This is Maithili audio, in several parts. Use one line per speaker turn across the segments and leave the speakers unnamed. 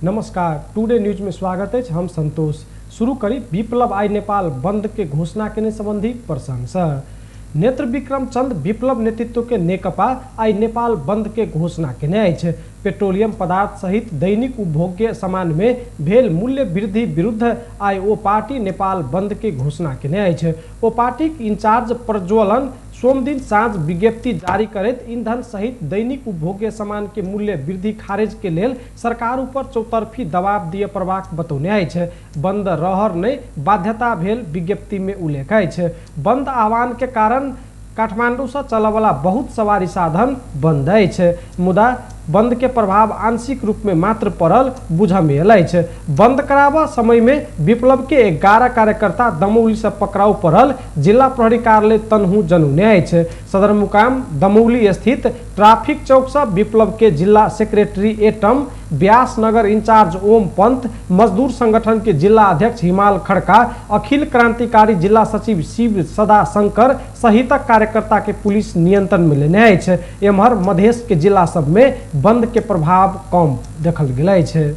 नमस्कार, टुडे न्यूज में स्वागत है। हम संतोष। शुरू करी विप्लव आई नेपाल बंद के घोषणा केने संबंधी प्रसंग से। नेत्र विक्रम चंद विप्लव नेतृत्व के नेकपा आई नेपाल बंद के घोषणा केने अछि। पेट्रोलियम पदार्थ सहित दैनिक उपभोग्य सामान में भेल मूल्य वृद्धि विरुद्ध आई ओ पार्टी नेपाल बंद के घोषणा केने अछि। ओ पार्टीक इंचार्ज प्रज्वलन सोमदिन साँझ विज्ञप्ति जारी करैत ईंधन सहित दैनिक उपभोग्य सामान के मूल्य वृद्धि खारिज के लेल सरकार ऊपर चौतरफी दबाव दिए पड़बाक बतौने अछि। बंद रहर नहि बाध्यता भेल विज्ञप्ति में उल्लेख अछि। बंद आह्वान के कारण काठमांडू से चलऽवला बहुत सवारी साधन बंद अछि, मुदा बंद के प्रभाव आंशिक रूप में मात्र पड़ल बुझऽ में आयल अछि। बंद कराबऽ समय में विप्लव के 11 कार्यकर्ता दमौली से पकड़ाउ पड़ल जिला प्रहरी कार्यालय तनहु जनौने अछि। सदरमुकाम दमौली स्थित ट्रैफिक चौक से विप्लव के जिला सेक्रेटरी एटम, व्यासनगर इंचार्ज ओम पंत, मजदूर संगठन के जिला अध्यक्ष हिमाल खड़का, अखिल क्रांतिकारी जिला सचिव शिव सदा शंकर सहितक कार्यकर्ता के पुलिस नियंत्रण में लेने अछि। एम्हर मधेश के जिला सब में बंद के प्रभाव कम देखल गेल अछि।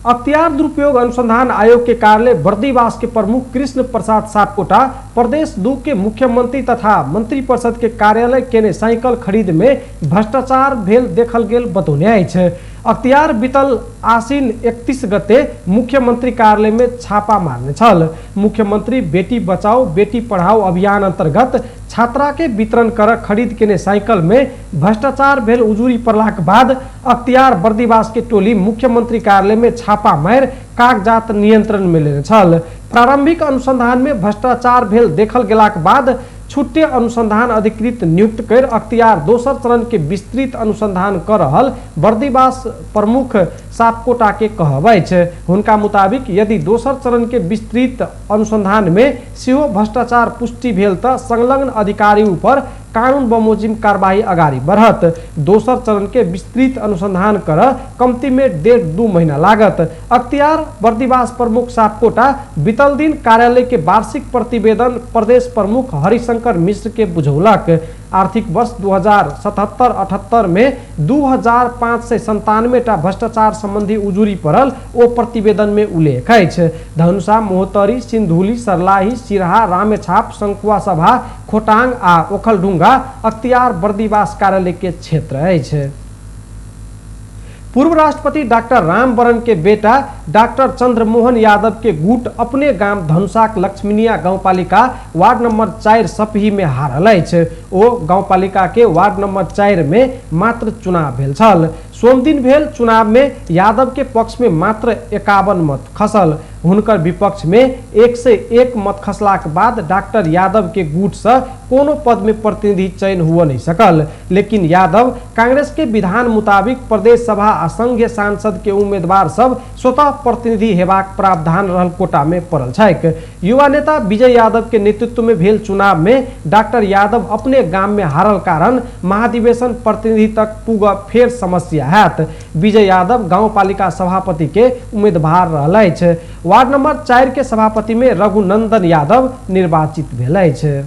अख्तियार दुरुपयोग अनुसंधान आयोग के कार्यालय बर्दीवास के प्रमुख कृष्ण प्रसाद सापकोटा प्रदेश 2 के मुख्यमंत्री तथा मंत्री परिषद के कार्यालय केने साइकिल खरीद में भ्रष्टाचार भेल देखल गेल बतौने अछि। अख्तियार बीतल आश्विन 31 गते मुख्यमंत्री कार्यालय में छापा मारने छल। मुख्यमंत्री बेटी बचाओ बेटी पढ़ाओ अभियान अंतर्गत छात्रा के वितरण कर खरीद केने साइकिल में भ्रष्टाचार भेल उजूरी पड़लाक बाद अख्तियार बर्दीवास के टोली मुख्यमंत्री कार्यालय में छापा मारि कागजात नियंत्रण में लेने छल। प्रारंभिक अनुसंधान में भ्रष्टाचार भेल देखल गेलाक बाद छुट्टे अनुसंधान अधिकृत नियुक्त कर अख्तियार दोसर चरण के विस्तृत अनुसंधान कर रहल बर्दीवास प्रमुख सापकोटा के कहब अछि। हुनका मुताबिक यदि दोसर चरण के विस्तृत अनुसंधान में सेहो भ्रष्टाचार पुष्टि भेल त संलग्न अधिकारी ऊपर कानून बमोजिम कार्रवाई अगाडि बढ़त। दोसर चरण के विस्तृत अनुसंधान कर कम्ती में 1.5-2 महीना लागत। अख्तियार बर्दीवास प्रमुख सापकोटा बीतल दिन कार्यालय के वार्षिक प्रतिवेदन प्रदेश प्रमुख हरिशंकर मिश्र के बुझौलक। आर्थिक वर्ष 2077-78 में 2597 टा भ्रष्टाचार संबंधी उजुरी पड़ल ओ प्रतिवेदन में उल्लेख अछि। धनुषा, महोत्तरी, सिन्धुली, सर्लाही, सिरहा, रामेछाप, संखुआसभा, खोटाङ आ ओखलढुंगा अख्तियार बर्दीवास कार्यालय के क्षेत्र अछि। पूर्व राष्ट्रपति डॉक्टर रामवरण के बेटा डॉक्टर चंद्रमोहन यादव के गुट अपने गाम धनुषाक लक्ष्मीनिया गाउँपालिका वार्ड नंबर 4 सपही में हारल अछि। ओ गाउँपालिका के वार्ड नंबर 4 में मात्र चुनाव भेल छल। सोमदिन भेल चुनाव में यादव के पक्ष में मात्र 51 मत खसल। हुनकर विपक्ष में 101 मत खसलाक बाद डॉक्टर यादव के गुट से कोनो पद में प्रतिनिधि चयन हुआ नहीं सकल। लेकिन यादव कांग्रेस के विधान मुताबिक प्रदेश सभा आ संघीय सांसद के उम्मीदवार सब स्वतः प्रतिनिधि हेबाक प्रावधान रहल कोटा में पड़ल छैक। युवा नेता विजय यादव के नेतृत्व में भेल चुनाव में डॉक्टर यादव अपने गाम में हारल कारण महाधिवेशन प्रतिनिधि तक पुग फेर समस्या हैत। विजय यादव गाउँपालिका सभापति के उम्मीदवार रहल अछि। वार्ड नंबर 4 के सभापति में रघुनंदन यादव निर्वाचित भेल अछि।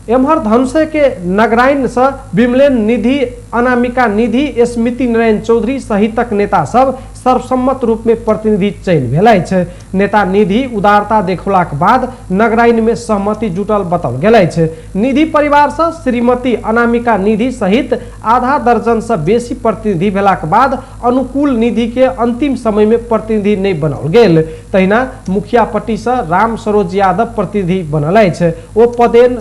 एम्हर धनुषे के नगराइन से विमलेन निधि, अनामिका निधि, स्मृति नारायण चौधरी सहितक नेता सब सर्वसम्मत रूप में प्रतिनिधि चयन भेल अछि। नेता निधि उदारता देखौलाक बाद नगराइन में सहमति जुटल बताओल गेल अछि। निधि परिवार से श्रीमती अनामिका निधि सहित आधा दर्जन से बेसी प्रतिनिधि भेलाक बाद अनुकूल निधि के अंतिम समय में प्रतिनिधि नहीं बनाओल गेल। तहिना मुखियापट्टी से राम सरोज यादव प्रतिनिधि बनल अछि। ओ पदेन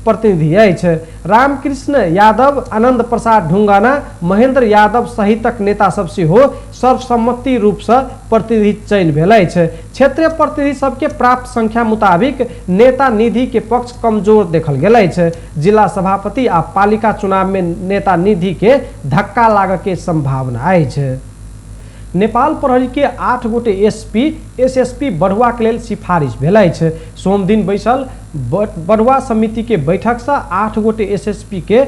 प्रतिनिधि अछि। रामकृष्ण यादव, आनंद प्रसाद ढुंगाना, महेंद्र यादव सहितक नेता सब सेहो सर्वसम्मति रूप से प्रतिनिधि चयन भेल अछि। क्षेत्रीय प्रतिनिधि सबके प्राप्त संख्या मुताबिक नेता निधि के पक्ष कमजोर देखल गेल अछि। जिला सभापति आ पालिका चुनाव में नेता निधि के धक्का लागऽ के संभावना अछि। नेपाल प्रहरी के 8 गोटे एसपी एसएसपी बढ़ुआ के लेल सिफारिश भेल अछि। सोमदिन बैसल बढ़ुआ समिति के बैठक से 8 गोटे एसएसपी के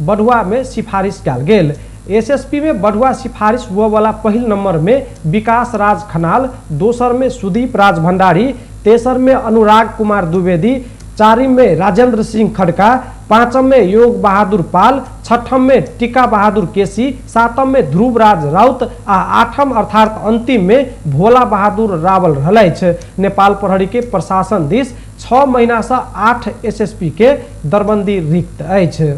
बढ़ुआ में सिफारिश कयल गेल। एसएसपी में बढ़ुआ सिफारिश हुए वाला पहिल नंबर में विकास राज खनाल, दोसर में सुदीप राज भंडारी, तेसर में अनुराग कुमार द्विवेदी, चारिम में राजेंद्र सिंह खड़का, पांचम में योग बहादुर पाल, छठम में टीका बहादुर केसी, सातम में ध्रुवराज राउत आ आठम अर्थात अंतिम में भोला बहादुर रावल रहल अछि। नेपाल प्रहरी के प्रशासन दिस 6 महीना से 8 एसएसपी के दरबंदी रिक्त अछि।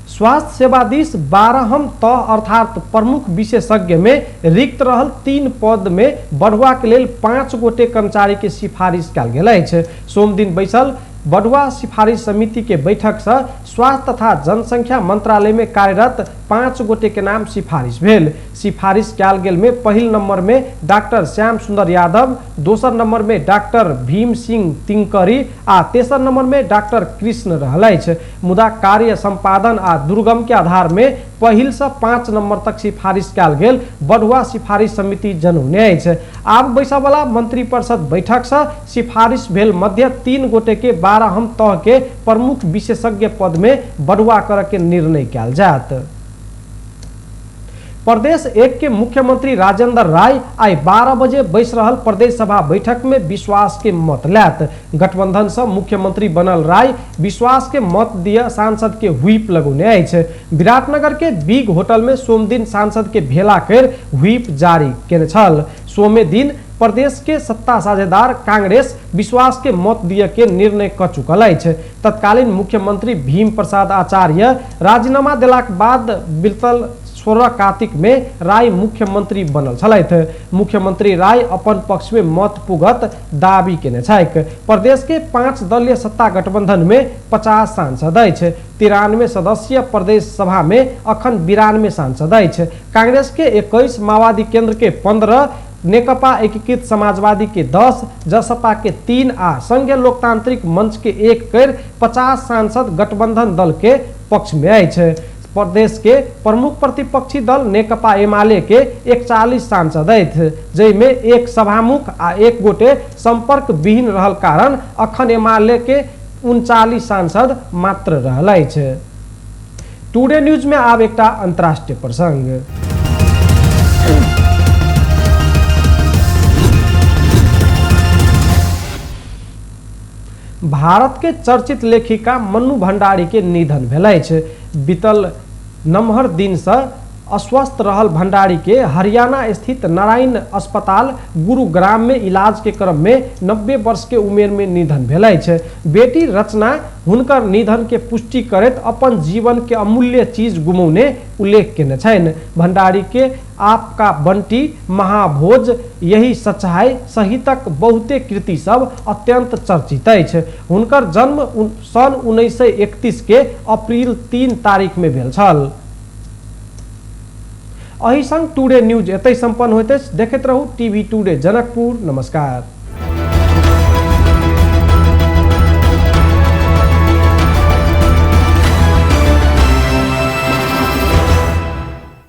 स्वास्थ्य सेवा दिस 12हम तह अर्थात प्रमुख विशेषज्ञ में रिक्त रहल 3 पद में बढ़ुआ के लेल 5 गोटे कर्मचारी के सिफारिश कयल गेल अछि। सोमदिन बैसल बढ़ुआ सिफारिश समिति के बैठक से स्वास्थ्य तथा जनसंख्या मंत्रालय में कार्यरत 5 गोटे के नाम सिफारिश भेल। सिफारिश कयल गेल में पहिल नंबर में डॉक्टर श्याम सुंदर यादव, दोसर नंबर में डॉक्टर भीम सिंह तिंकरी आ तेसर नंबर में डॉक्टर कृष्ण रहल अछि। मुदा कार्य संपादन आ दुर्गम के आधार में पहिल से 5 नंबर तक सिफारिश कयल गेल बढ़ुआ सिफारिश समिति जनौने अछि। आब बैसयवला मंत्रिपरिषद बैठक से सिफारिश भेल मध्य 3 गोटे के 12हम तह के प्रमुख विशेषज्ञ पद में बढ़ुआ करऽ के निर्णय कयल जायत। प्रदेश 1 के मुख्यमंत्री राजेंद्र राय आइ 12 बजे बैस रहल प्रदेश सभा बैठक में विश्वास के मत लैत। गठबंधन से मुख्यमंत्री बनल राय विश्वास के मत दिए सांसद के व्हीप लगौने अछि। विराटनगर के बिग होटल में सोमदिन सांसद के भेला कर व्हीप जारी केने छल। सोमे दिन प्रदेश के सत्ता साझेदार कांग्रेस विश्वास के मत दिए के निर्णय क चुकल अछि। तत्कालीन मुख्यमंत्री भीम प्रसाद आचार्य राजीनामा देलाक बाद बीतल 16 कार्तिक में राय मुख्यमंत्री बनल छलथि। मुख्यमंत्री राय अपन पक्ष में मत पुगत दावी केने छथि। प्रदेश के 5 दलीय सत्ता गठबंधन में 50 सांसद अछि। 93 सदस्यीय प्रदेश सभा में अखन 92 सांसद अछि। कांग्रेस के 21, माओवादी केंद्र के 15, नेकपा एकीकृत समाजवादी के 10, जसपा के 3 आ संघीय लोकतांत्रिक मंच के 1 कर 50 सांसद गठबंधन दल के पक्ष में अछि। प्रदेश के प्रमुख प्रतिपक्षी दल नेकपा एमाले के 41 सांसद अछि, जाहिमे 1 सभामुख आ 1 गोटे संपर्क विहीन रहल कारण अखन एमाले के 39 सांसद मात्र रहल अछि। टुडे न्यूज में आब एकटा अंतर्राष्ट्रीय प्रसंग। भारत के चर्चित लेखिका मन्नू भंडारी के निधन भेल अछि। बीतल नमहर दिन से अस्वस्थ रहल भंडारी के हरियाणा स्थित नारायण अस्पताल गुरुग्राम में इलाज के क्रम में 90 वर्ष के उमेर में निधन भेल अछि। बेटी रचना हुनकर निधन के पुष्टि करैत अपन जीवन के अमूल्य चीज गुमौने उल्लेख केने छनि। भंडारी के आपका बंटी, महाभोज, यही सच्चाई सहितक बहुते कृति सब अत्यंत चर्चित अछि। हुनकर जन्म सन 1931 के अप्रैल 3 तारीख में भेल छल। एहि संग टुडे न्यूज एतहि संपन्न होइत अछि। देखैत रहू टीवी टुडे जनकपुर। नमस्कार।